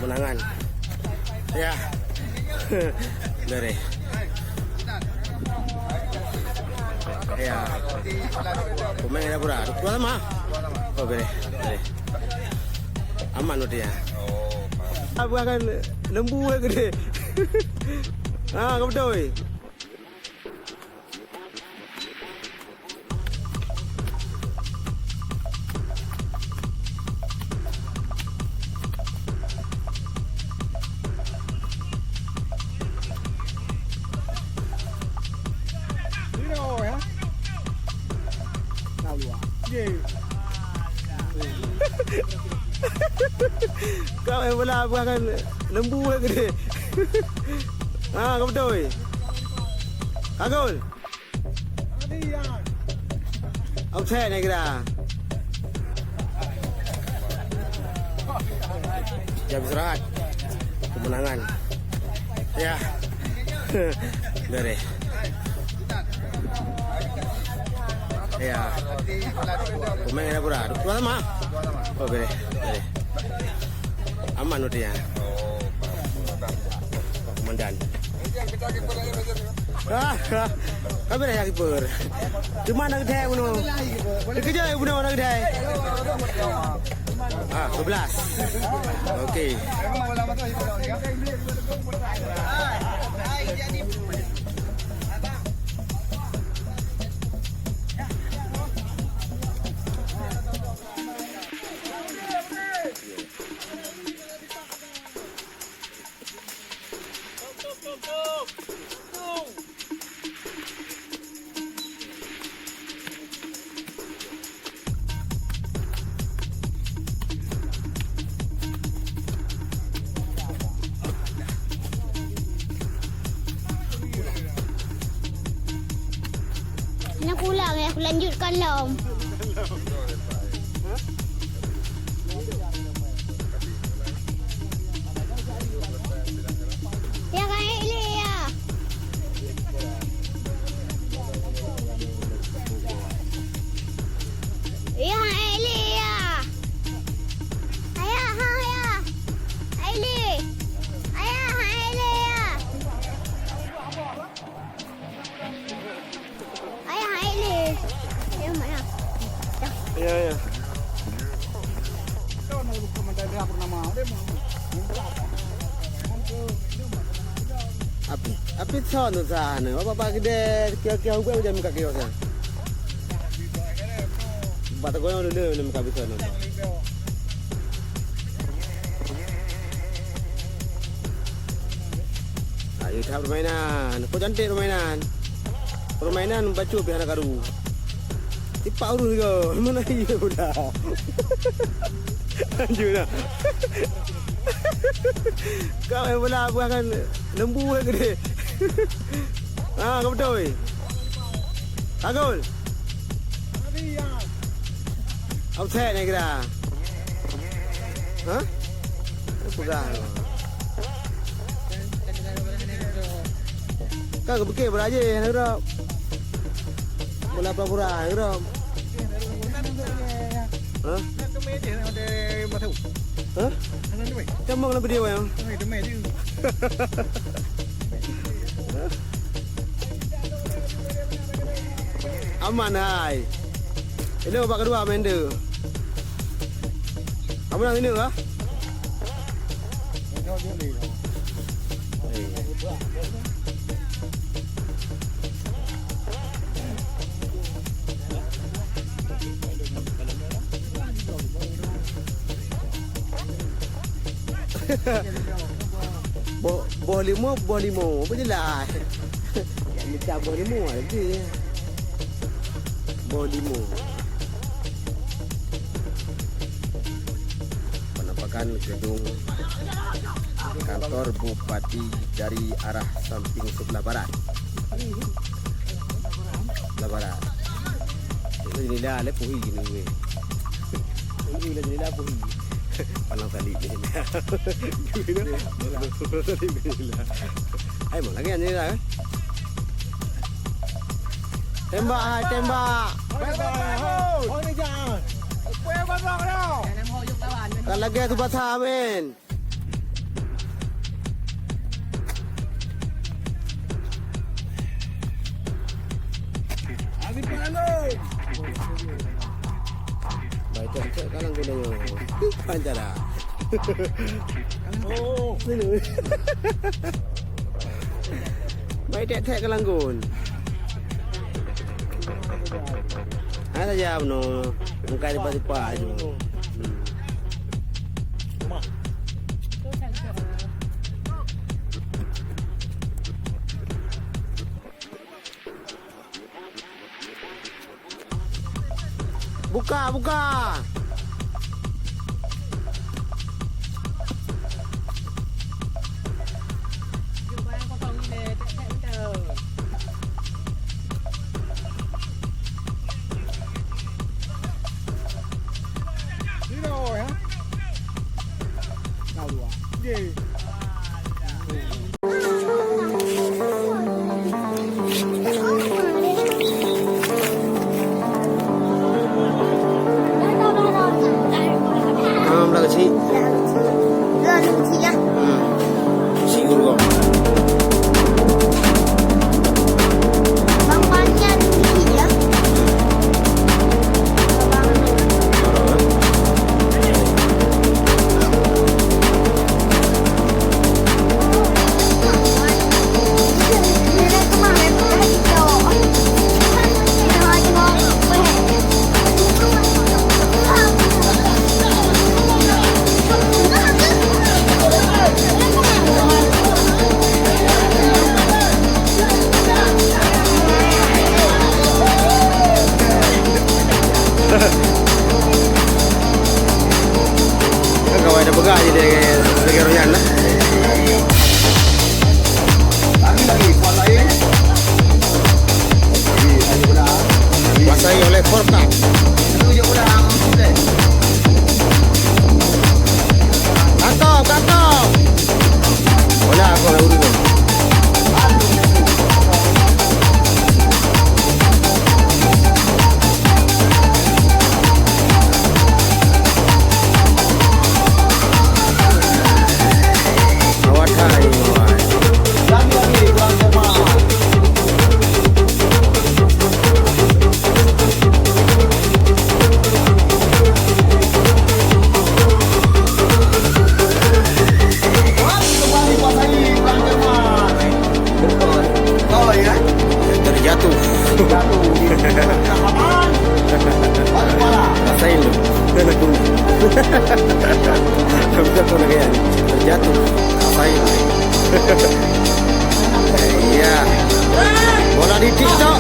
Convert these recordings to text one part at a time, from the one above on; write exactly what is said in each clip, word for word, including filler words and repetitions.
Kemenangan. Ya. Dari. Ya. Pemain dah berat. Dua sama. Oh, boleh. Boleh. Aman berarti ya. Apa kan lembu gede. Ah, betul. Kau main bola bukan lembu gede. Ha, kau betul. Kagol. Offside ni kira. Jam istirahat. Kemenangan. Ya. Dari. Ya. Pemain dah berat. Dua sama. Oh, boleh. Boleh. Aman udah ya. Komandan. Ah, kami dah kiper. Cuma nak gede bunuh. Dikejar bunuh nak gede. Ah, sebelas. Oke. Nak pulang ya, aku lanjutkan lom. Ya, hai Elia. Ya, hai Elia. Ayah, hai Elia. Hai Elia. Ayah, hai Elia. Ayah, hai Elia. Ayah, mana? Ya, ya. Api, api son tu sana. Bapak-bapak gede, kia-kia ubah macam muka kios ya. Bapak tak goyang dulu, nak muka besar tu. Ayo, dah permainan. Kok cantik permainan. Permainan bacut pih hana karu. Tipak urus ke? Mana iya bola? Lanjut dah. Kau main bola bukan lembu gede. Ha, kau betul. Kagol. Offside ni kira. Ha? Pegang. Kan kepikir beraje, Rob. Bola pura-pura, Rob. Ha? Ha? Tembang lebih dia, ya? Aman hai. Ini babak kedua main dia. Kamu nak ini kah? Boh, boh limo, boh limo. Apa jelas? Minta boh limo lagi. Boh limo. Penampakan gedung kantor bupati dari arah samping sebelah barat. Sebelah barat. Itu jendela, le puhi gini weh. Ini jendela puhi. Palang salib ni. Gimana? Palang salib ni. Hai, mau lagi jendela, eh? Tembak, hai, tembak. Kan lagi tu basah, men. Cek, cek, kalang guna nyoe. Pancara. Oh. Baik, cek, cek, kalang gun. Ada jam no. Muka di pati pa aja. Hmm. Buka, buka. Ah, belah kecil. Hmm. Sigur kau. Kawan dah peugah je dia, dia royan lah. Kuasai oleh Forka. Kakak, kakak. Bola aku lalu dulu. Awat hai, awat. Terjatuh. Rasain lu. Terjatuh lagi ya. Terjatuh. Rasain. Iya. Bola di TikTok.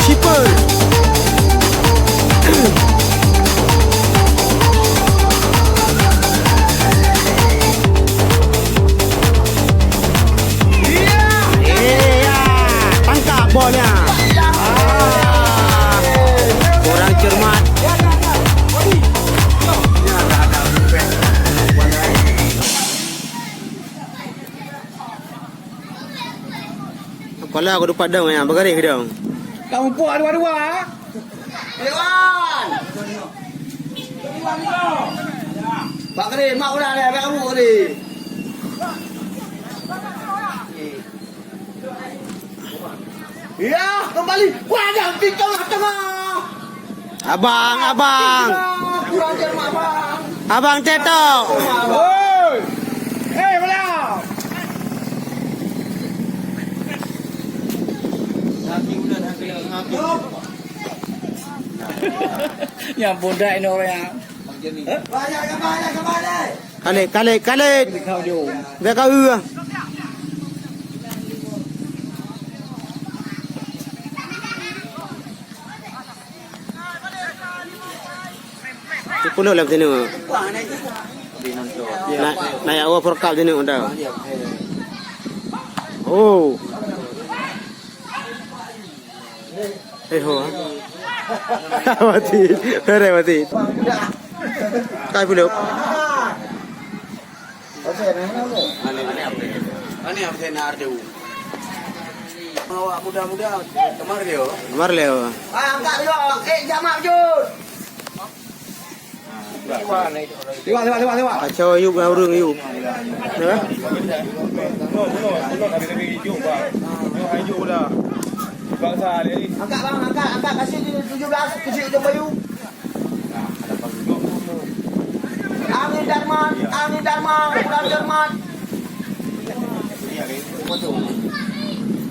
Shipper. Iya, tangkap bolnya. Ah, kurang cermat. Kepala aku dupat dong ya, bergaris dong. Kamu puak dua-dua. Dewan. Pak Kri, mak udah ada, mak kamu Kri. Ya, kembali. Wah, ada di tengah-tengah. Abang, abang. Kurang cermat, abang. Abang Teto. Woi. Hei, bola. Nyang bodak ini orang. Khalid, Khalid, Khalid. Dia kau. Udah lam sini. Na, na ya, oh, perkap sini udah. Oh. Eh, ho. Mati. Beres mati. Kai puluk. Mana yang saya nak ada? Awak muda-muda, kemar dia. Kemar dia. Ah, angkat dia. Eh, jamak jut. Tengok, tengok, tengok, tengok. Kacau yub dengan ureueng yub. Ya? Angkat, bang, angkat, angkat. Kasih dia tujuh belas, kecil ujung bayu. Angin Darman, angin Darman, kurang cermat.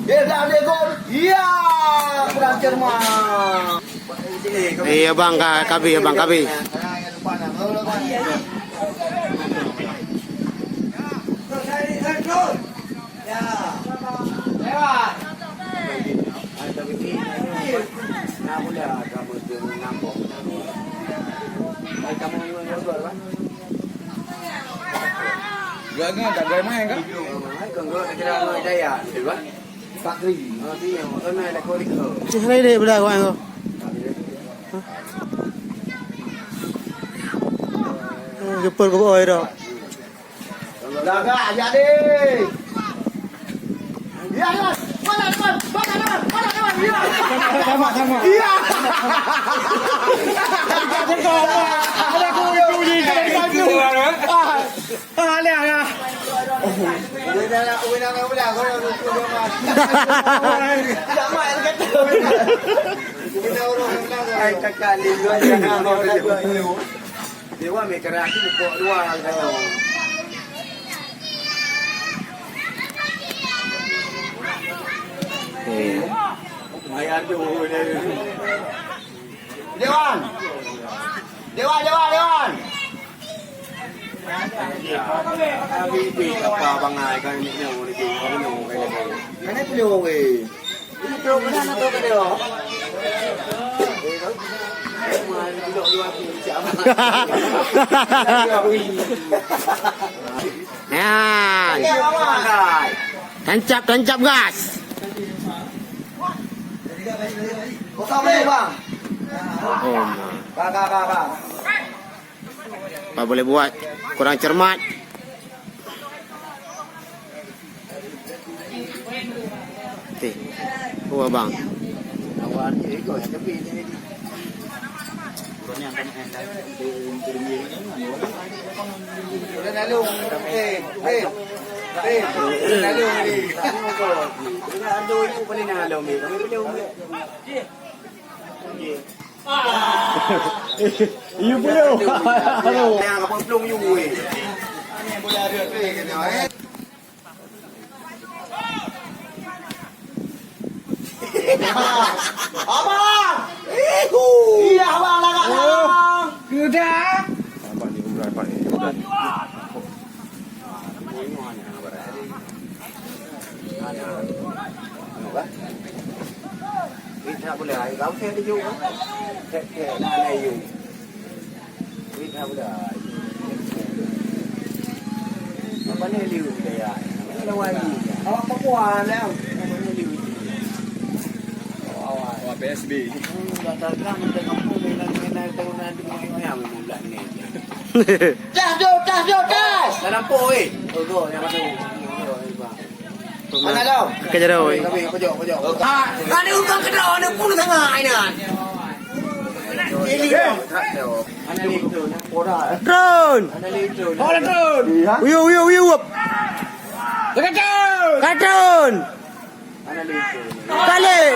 Dia dah ada gol. Ya, kurang cermat. Iya, Bang, ka-, kabi, Bang, kabi. Gak ngon, gak gaya main kan? Fakri. Cih lai dek bela kau ko. Jempol ko oi dah. Lagak jadi. Ya, ya. Mana teman? Mana teman? Mana teman? Ya. Sama, sama. Iya. Ada aku uji-uji dari kayu. Ah. Ah, lihat, lihat. Ai, kakak, lima jangan. Dewa meukeurah tu pokok dua kalau. Eh. Mayar tu. Dewan. Dewan, Dewan, Dewan. Abi, abi, apa bangai kan ni, ni, ni, ni, ni, ni. Kan ni beliau, weh. Ini tu, mana tu, tu dia? Ya. Tancap, tancap gas. Kosong ni, Bang. Oh, ma. Bang, bang, bang, bang. Apa boleh buat? Kurang cermat. Teh. Oh, abang. You boleh. Yang apa pelung you, weh? Abang! Ihu! Iya, abang, langak, abang! Sudah. Abang ni umrah, abang ni umrah. Ih, tak boleh. Ai, kau saya tunjuk, kan? Cek, cek, nak, nak, you. Ih, tak boleh. Apa ni, Liu, dia? Mana lawan ni? Awak Papua, lah. Apa ni, Liu? Awak. Awak P S B. Hmm, dah tak, dah, minta kampung, dengan, dengan, dengan, dengan, dengan, dengan, dengan, Tas, jom, tas, jom, tas! Dah nampak, weh. Oh, go, yang masuk. Mana tu? Ke jauh, weh. Kami, pojok, pojok. Ah, ada urang kena, ada pun tengah, ini. Ini, eh. Drone. Mana drone? Mana drone? Uyup, uyup, uyup. Dekat drone. Dekat drone. Khalid.